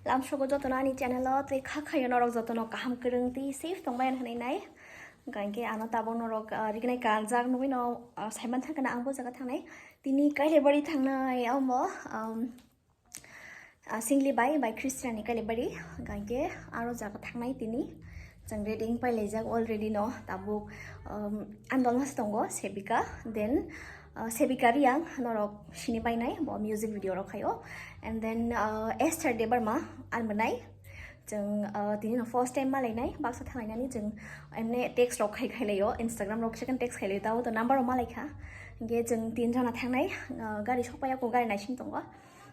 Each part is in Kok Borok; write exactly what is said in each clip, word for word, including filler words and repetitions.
Lamsogo jotono ani channel o tei kha khayo norok jotono kaham kwrwng tei safe tongbai hwnwi nai. Hwnkhe ano tabuk norok, ah, rignai kanjak nugui no, ah, saiman thangkhe ang bo jaga thangnai. Tini Kailabari thangnai omo, um, ah, Singli bai, bai Christian ni Kailabari. Hwnkhe aro jaga thangnai tini. Chwng ready wng pai laijak already no tabuk, um, andol mas tongo Sevika. Then, uh, Sevika Riang norok sini painai bo music video rok khaio. And then, uh, Esther Debbarma ang mwnai. Chwng, uh, tini no first time malainai baksa thanglainani chwng emne text rok khai khai laio, Instagram rok second text khai laio, tabo to number rok malaikha. Hwnkhe chwng tin jona thangnai, uh, gari sokpaiya ko gari naising tongo.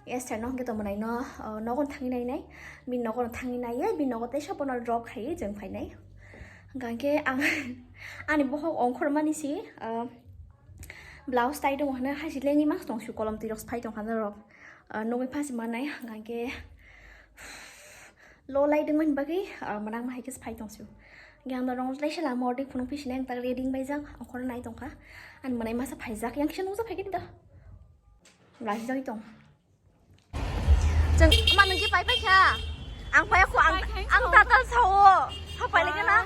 Esther no hwnkhe tongmwnai no, uh, nogo thangwi nainai, bini nogo thangwi naiya, bini nogo teisa bono drop khaiwi chwng phainai. Hwnkhe ang ani bohok ongkhormani si, uh, blouse tai tongo hwnwi haisi lengwi mas tong si kolom twi rok phai tongkha norok. Ah, nugui phasi manai, hwnkhe lo lai dengmani bagwi, ah, mwnang ma hai khe phai tong sio. Yang no rong lai sala mordi phunuk phi sinai ang tak ready bai jak, okhor nai tongkha. Ani mwnai masa phai jak, yang kisa nungsa phai kini da. Lai jak tong. Jeng ma nungki pai pai kha. Ang pai aku ang, ang tatal sao. Tha pai lagi na.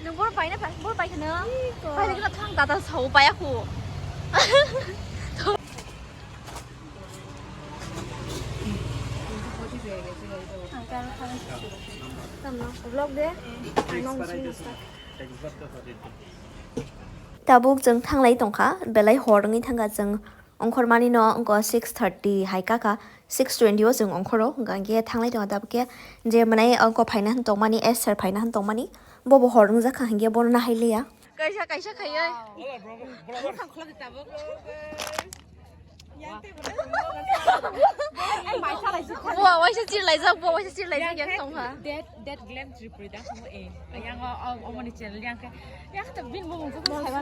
Nung bor pai na pai, bor pai kha na. Pai lagi na thang tatal sao pai aku. Tabuk chwng thanglai tongkha, belai hor wngwi thangkha chwng ongkhormani no wngkha six thirty hai kakha, six twenty o chwng ongkhoro, hwnkha hwnkhe thanglai tongkha tabuk khe je mwnai ongkha phaina hwn tongmani, Esther phaina hwn tongmani, bobo hor wngjakha hwnkhe bono nahai liya. Kaisa kaisa khaiwi. Buwa waisa chirlaijak, buwa waisa chirlaijak yang tongkha. That, that glam Tripuri da kamo e. Yang o, o, omoni channel yang ke. Yang ta bin mo mo mo mo.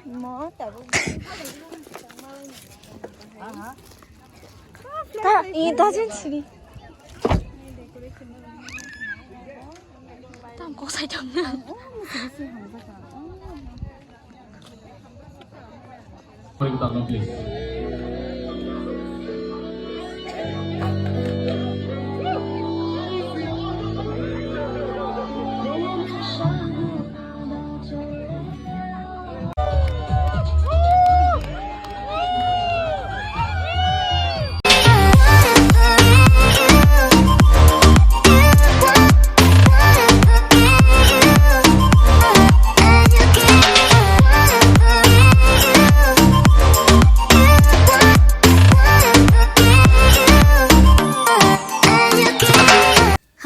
Mo ta bu. Ta, i ta jin sini. Tam kok sai tam na.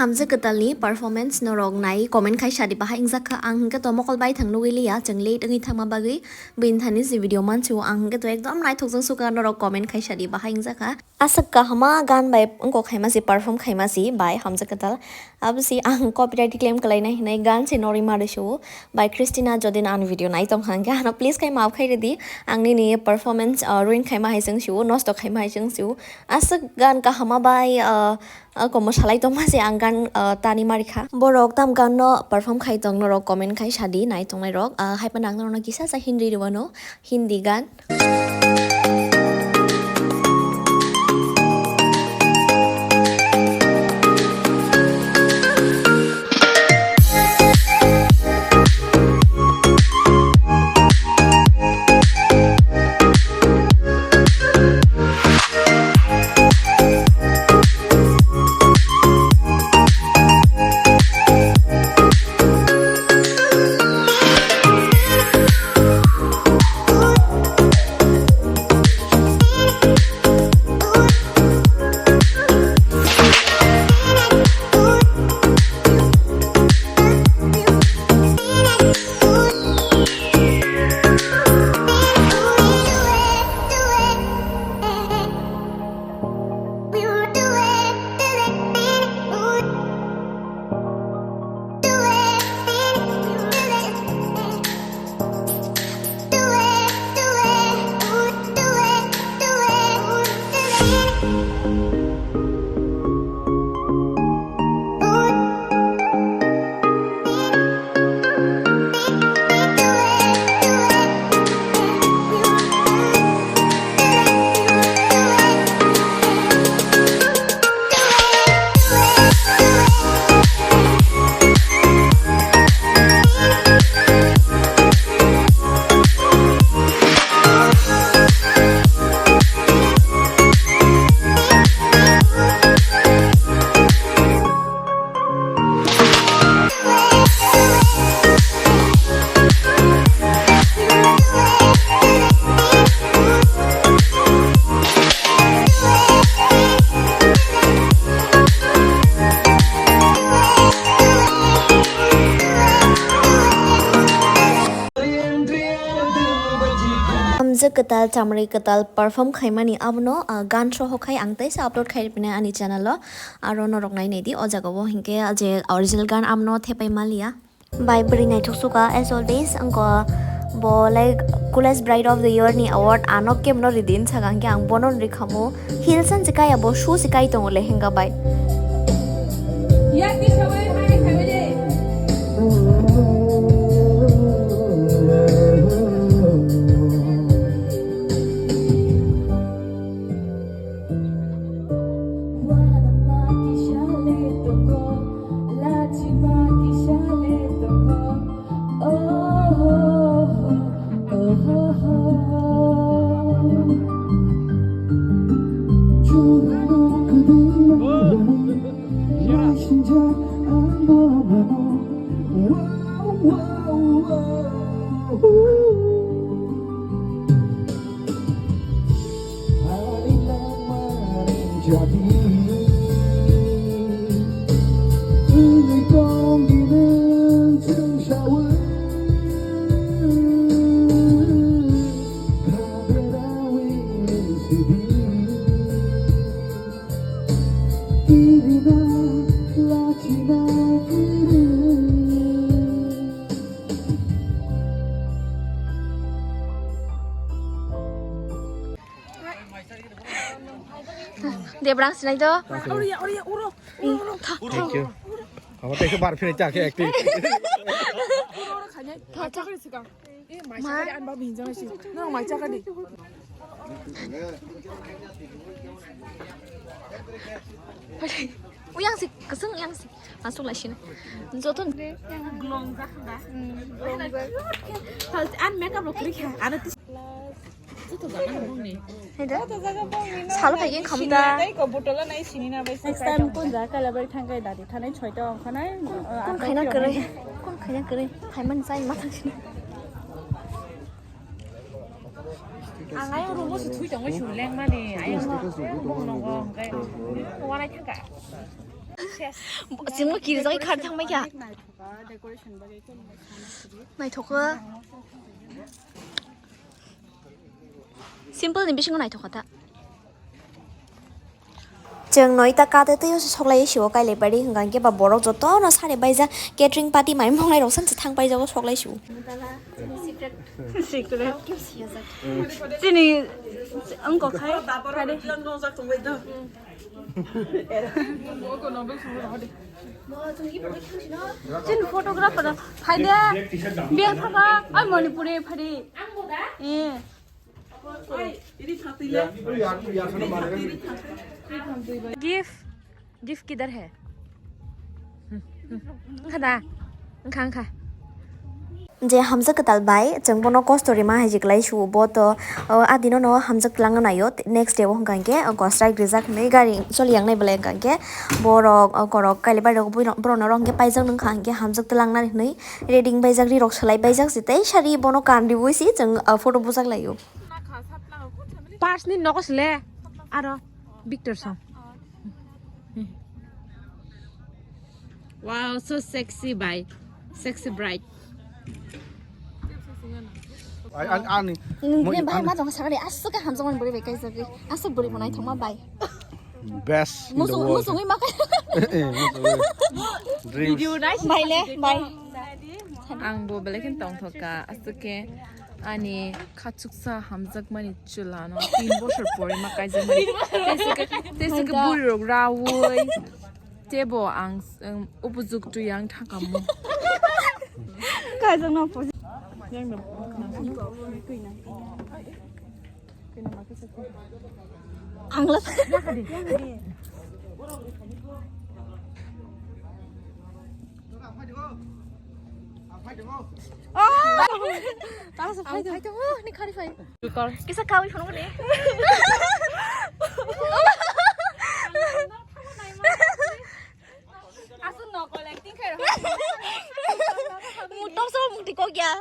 Hamjak Kwtalni performance norok nai comment khai sadi bahai wngjakha. Ang hwnkhe to mokol bai thang nugwi liya, chwng late wngwi thangma bagwi bini thani je video mansu, ang hwnkhe to ekdom naithokjak sukha, norok comment khai sadi bahai wngjakha. Aswk kahama gan bai wngkok khaima si, perform khaima si bai Hamjak Kwtal. Abo si ang copyright claim kwlainai hinwi gan se norwi mari su bai Christina jodi no ani video nai tongkha hwnkhe ano please khai maaf khai ridi, ang nini performance, uh, ruin khaima hai chwng su, nosto khaima hai chwng su. Aswk gan kahama bai, uh, Ako mwsalai tongma se ang gan, ah, tani marikha. Borok tam gan no perform khai tong norok comment khai sadi nai tongnai rok. Ah, hai phano ang norokno kisa sa Hindi rwano, Hindi gan. Kwtal chamri kwtal perform khaimani abono, ah, gan soho khai ang teisa upload khai ripinai ani channel o. Aro norok nai naidi o jaga o hinkhe je original gan abono thepai maliya. Bai bwrwi naithok suka as always, angko bo like coolest bride of the year ni award ano kemno ridi hinwi saka, hinkhe ang bono rikhamu. Heels se kaya bo, shoe se kai tongo lehenga bai. Debrang sinai do. Thank you. Abo tei khe bar phini ta khe acting. Tha, tha. Eh, mai chakadi, ang babi hinjang si. No, mai chakadi. Uyang si, keseng uyang si. Masuk lah sini. Joto. Glong jak da. Hmm, glong jak. Hal, an makeup lo kiri kha. Ano tis. Joto jaga no bong ni. Hai da? Joto jaga bong ni, no. Salo phai khe kham da. Sini na tai ko botol nai sini na bai. Next time kon jaga kala bai thang kai dadi thanai choi ta ong khanai. Kon khaina kwrwi. Kon khaina kwrwi. Phai man chai ma thang sini. Ang ayang room o se thui tongwi su lengmani, ayang no bong nogo, hwnkhe wanai thangkha. Chwngno kirijagwi khar thangbai kha. Naithok kha. Simple ni bisingo naithok kha ta. Chwng noita kate tei soklai sio kailai pari hwnkha hwnkhe ba borok jotono sari baijak catering party mai mongnai rok sanse thang paijago soklai sio. Secret. Chini wngkok khai phari. Chini photographer phaide. Bel thaka ai Manipuri phari. Eh. Gift, gift kidhar hai? Wngkha da? Wngkha, wngkha. Je hamjak kwtal bai, chwng bono kosto rima hai je kwlai su, bo to, o, adino no hamjak twlangna naio. Next day o hwnkha hwnkhe, o, gosrai grijak hinwi gari choli yang nai belai hwnkha hwnkhe, borok, o, korok kailai bai rok bui rok, borok no rok hwnkhe paijak nung kha hwnkhe hamjak twlangnani hinwi ready wng baijak, ri rok swlai baijak si tei sari bono kan riui si chwng, o, photo bujak laio. Pars ni nogo sile aro Victor song. Wow, so sexy bai. Sexy bright. Ani, ani. Nini bai ma tong sakali aswk khe hamjakmani bwrwi bai kaijagwi. Aswk bwrwi bo naithokma bai. Best in the world. Musung, musungwi ma kai. Eh, eh, musungwi. Dreams. Video nice. Bai le, bai. Ang bo belai khe tongthok kha, aswk khe ani khachuksa hamjakmani chwla no tin bosor pore ma kaijakmani. Tei se khe, tei se khe bwrwi rok raui tebo ang, um, upojuktu yang thangkamo. Kaijakno upojuktu. Ang la. Tang sa phai tongo, ni khari phai. Kisa kawi phone ni. Aswk no collecting khairok. Mutok so muti kok ya.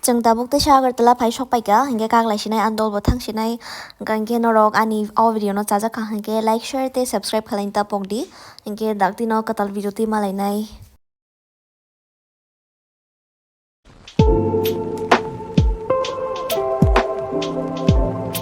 Chwng tabuk teisa Agartala phai sok paikha, hinkhe kaglai sinai, andol bo thang sinai, hinkhe norok ani o video no chajak kha hinkhe like, share tei subscribe khlaina ta pokdi, hinkhe dakti no kwtal video twi malainai.